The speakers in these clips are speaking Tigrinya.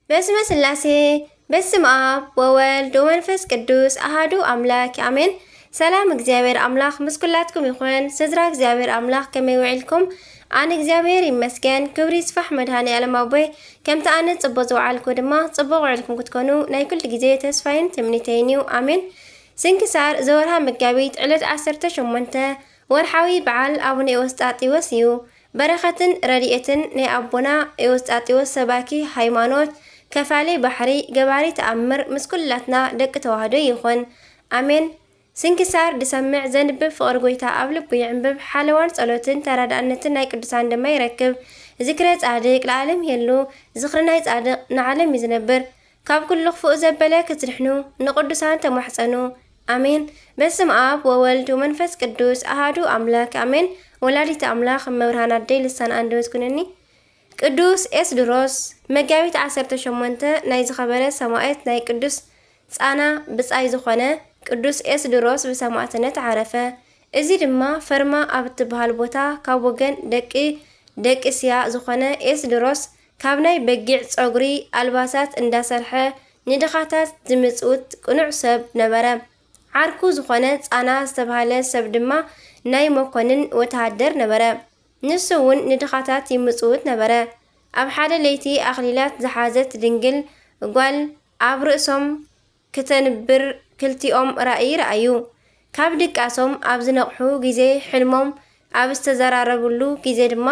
በስመ ስላሴ፣ በስም ኣብ ወወልድ ወመንፈስ ቅዱስ ኣሃዱ ኣምላክ ኣሜን። ሰላም እግዚኣብሔር ኣምላኽ ምስ ኩላትኩም ይኹን። ስድራ እግዚኣብሔር ኣምላኽ ከመይ ውዒልኩም? ኣነ እግዚኣብሔር ይመስገን፣ ክብሪ ይስፋሕ መድኃኔ ዓለም ኣቦይ። ከምቲ ኣነ ጽቡቕ ዝወዓልኩ ድማ ጽቡቕ ውዒልኩም ክትኮኑ ናይ ኩሉ ግዜ ተስፋይን ትምኒተይን እዩ። ኣሜን። ስንክሳር ዘወርሃ መጋቢት ዕለት ዓሰርተ ሸሞንተ ወርሓዊ በዓል ኣቡነ ኤዎስጣቴዎስ እዩ። በረኸትን ረድኤትን ናይ ኣቦና ኤዎስጣቴዎስ ሰባኪ ሃይማኖት፣ ከፋሊ ባሕሪ፣ ገባሪ ተኣምር ምስ ኩላትና ደቂ ተዋህዶ ይኹን። ኣሜን። ስንክሳር ድሰምዕ ዘንብብ ፍቕሪ ጎይታ ኣብ ልቡ ይዕንብብ። ሓለዋን ጸሎትን ተራዳእነትን ናይ ቅዱሳን ድማ ይረክብ። ዝክረ ጻድቅ ለዓለም የሉ። ዝኽሪ ናይ ጻድቅ ንዓለም እዩ ዝነብር። ካብ ኩሉ ክፉእ ዘበለ ክትድሕኑ ንቅዱሳን ተማሕጸኑ። ኣሜን። በስም ኣብ ወወልድ ወመንፈስ ቅዱስ ኣሃዱ ኣምላክ ኣሜን። ወላዲት ኣምላኽ መብርሃን ኣደይ ልሳን ኣንደበት ኩንኒ። ቅዱስ ኤስድሮስ መጋቢት ዓሰርተ ሸሞንተ ናይ ዝኸበረ ሰማዕት ናይ ቅዱስ ጻና ብጻይ ዝኾነ ቅዱስ ኤስድሮስ ብሰማዕትነት ዓረፈ። እዚ ድማ ፈርማ ኣብ እትበሃል ቦታ ካብ ወገን ደቂ ደቂ ስያ ዝኾነ ኤስድሮስ ካብ ናይ በጊዕ ጸጉሪ ኣልባሳት እንዳሰርሐ ንድኻታት ዝምጽውት ቅኑዕ ሰብ ነበረ። ዓርኩ ዝኾነ ጻና ዝተባህለ ሰብ ድማ ናይ መኮንን ወተሃደር ነበረ። ንሱ እውን ንድኻታት ይምጽውት ነበረ። ኣብ ሓደ ለይቲ ኣኽሊላት ዝሓዘት ድንግል ጓል ኣብ ርእሶም ክተንብር ክልቲኦም ራእይ ረኣዩ። ካብ ድቃሶም ኣብ ዝነቕሑ ግዜ ሕልሞም ኣብ ዝተዘራረብሉ ግዜ ድማ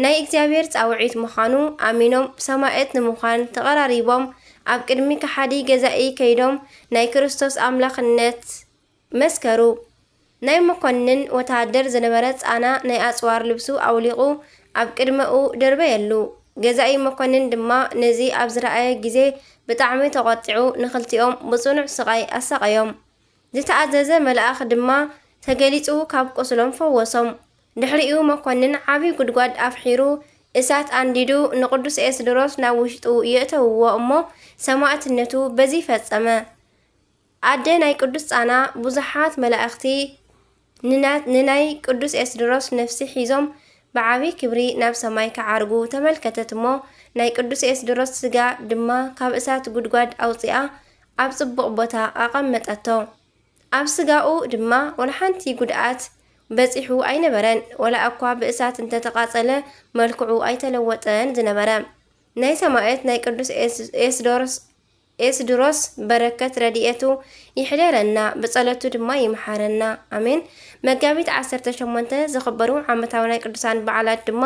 ናይ እግዚኣብሔር ጻውዒት ምዃኑ ኣሚኖም ሰማዕት ንምዃን ተቐራሪቦም ኣብ ቅድሚ ከሓዲ ገዛኢ ከይዶም ናይ ክርስቶስ ኣምላኽነት መስከሩ። ናይ መኮንን ወተሃደር ዝነበረ ጻና ናይ ኣጽዋር ልብሱ ኣውሊቑ ኣብ ቅድመኡ ደርበየሉ። ገዛኢ መኮንን ድማ ነዚ ኣብ ዝረኣየ ግዜ ብጣዕሚ ተቖጢዑ ንኽልቲኦም ብጽኑዕ ስቓይ ኣሳቐዮም። ዝተኣዘዘ መልኣኽ ድማ ተገሊጹ ካብ ቁስሎም ፈወሶም። ድሕሪኡ መኮንን ዓቢ ጉድጓድ ኣፍሒሩ እሳት ኣንዲዱ ንቅዱስ ኤስድሮስ ናብ ውሽጡ የእተውዎ እሞ ሰማዕትነቱ በዚ ፈጸመ። ኣደ ናይ ቅዱስ ጻና ብዙሓት መላእኽቲ ንና- ንናይ ቅዱስ ኤስድሮስ ነፍሲ ሒዞም ብዓቢ ክብሪ ናብ ሰማይ ክዓርጉ ተመልከተት እሞ ናይ ቅዱስ ኤስድሮስ ስጋ ድማ ካብ እሳት ጉድጓድ ኣውጺኣ ኣብ ጽቡቕ ቦታ ኣቐመጠቶ። ኣብ ስጋኡ ድማ ወላ ሓንቲ ጉድኣት በጺሑ ኣይነበረን። ወላ እኳ ብእሳት እንተተቓጸለ መልክዑ ኣይተለወጠን ዝነበረ። ናይ ሰማዕት ናይ ቅዱስ ኤስ- ኤስዶርስ- ኤስድሮስ በረከት ረድኤቱ ይሕደረና፣ ብጸሎቱ ድማ ይምሓረና። ኣሜን። መጋቢት ዓሰርተ ሸሞንተ ዝኽበሩ ዓመታዊ ናይ ቅዱሳን በዓላት ድማ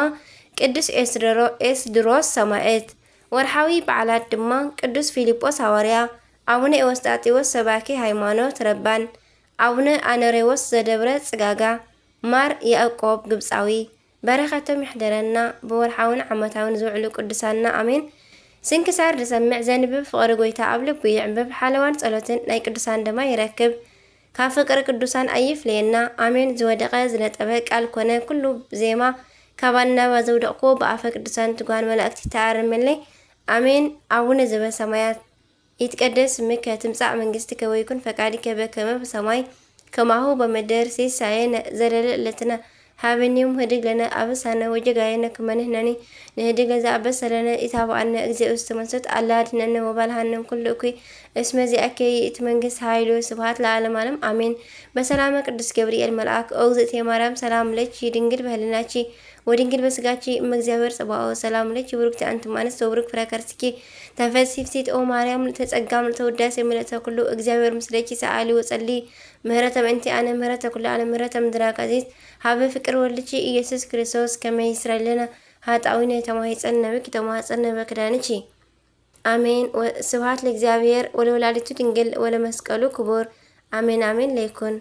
ቅዱስ ኤስድሮ- ኤስድሮስ ሰማዕት፣ ወርሓዊ በዓላት ድማ ቅዱስ ፊልጶስ ሃዋርያ፣ ኣቡነ ኤዎስጣቴዎስ ሰባኪ ሃይማኖት ረባን፣ ኣቡነ ኣነሬዎስ ዘደብረ ጽጋጋ፣ ማር ያዕቆብ ግብጻዊ። በረኸቶም ይሕደረና ብወርሓውን ዓመታውን ዝውዕሉ ቅዱሳንና ኣሜን። ስንክሳር ዝሰምዕ ዘንብብ ፍቕሪ ጎይታ ኣብ ልቡ ይዕንብብ፣ ሓለዋን ጸሎትን ናይ ቅዱሳን ደማ ይረክብ። ካብ ፍቅሪ ቅዱሳን ኣይፍለየና ኣሜን። ዝወደቀ ዝነጠበ ቃል ኮነ ኩሉ ዜማ ካብ ኣናባ ዘውደቅኩዎ ብኣፈ ቅዱሳን ትጓን መላእክቲ ተኣርመለይ ኣሜን። ኣቡነ ዘበሰማያት ይትቀደስ ስምከ ትምጻእ መንግስትከ ወይኩን ፈቃድከ በከመ በሰማይ ከማሁ በምድር። ሲሳየነ ዘለለ ዕለትነ ሃበነ ዮም፣ ህድግ ለነ አበሳነ ወጌጋየነ ከመ ንሕነኒ ንህድግ ለዘአበሰ ለነ። ኢታብአነ እግዚኦ ውስተ መንሱት አላ አድህነነ ወባልሐነ እምኩሉ እኩይ እስመ ዚአከ ይእቲ መንግስት ኃይል ወስብሐት ለዓለመ ዓለም አሜን። በሰላመ ቅዱስ ገብርኤል መልአክ ኦ እግዝእትየ ማርያም ሰላም ለኪ ድንግል በህልናኪ ወድንግል በስጋኪ እመ እግዚአብሔር ጸባኦት ሰላም ለኪ ብሩክቲ አንቲ እማንስት ወብሩክ ፍሬ ከርስኪ ተፈሲ ፍሲት ኦ ማርያም ምልእተ ጸጋ ምልእተ ውዳሴ ምልእተ ኩሉ እግዚአብሔር ምስለኪ ሰአሊ ወጸሊ ምህረተ ምእንቲ አነ ምህረተ ኩሉ ዓለም ምህረተ ምድራ ቀዚት ሀበ ፍቅር ወልድኪ ኢየሱስ ክርስቶስ ከመ ይስረይ ለነ ኃጣውኢነ ተማሂጸን ነብኪ ተማጸን ነበክዳንኪ አሜን። ወ- ስብሐት ለእግዚአብሔር ወለወላዲቱ ድንግል ወለመስቀሉ ክቡር አሜን አሜን ለይኩን።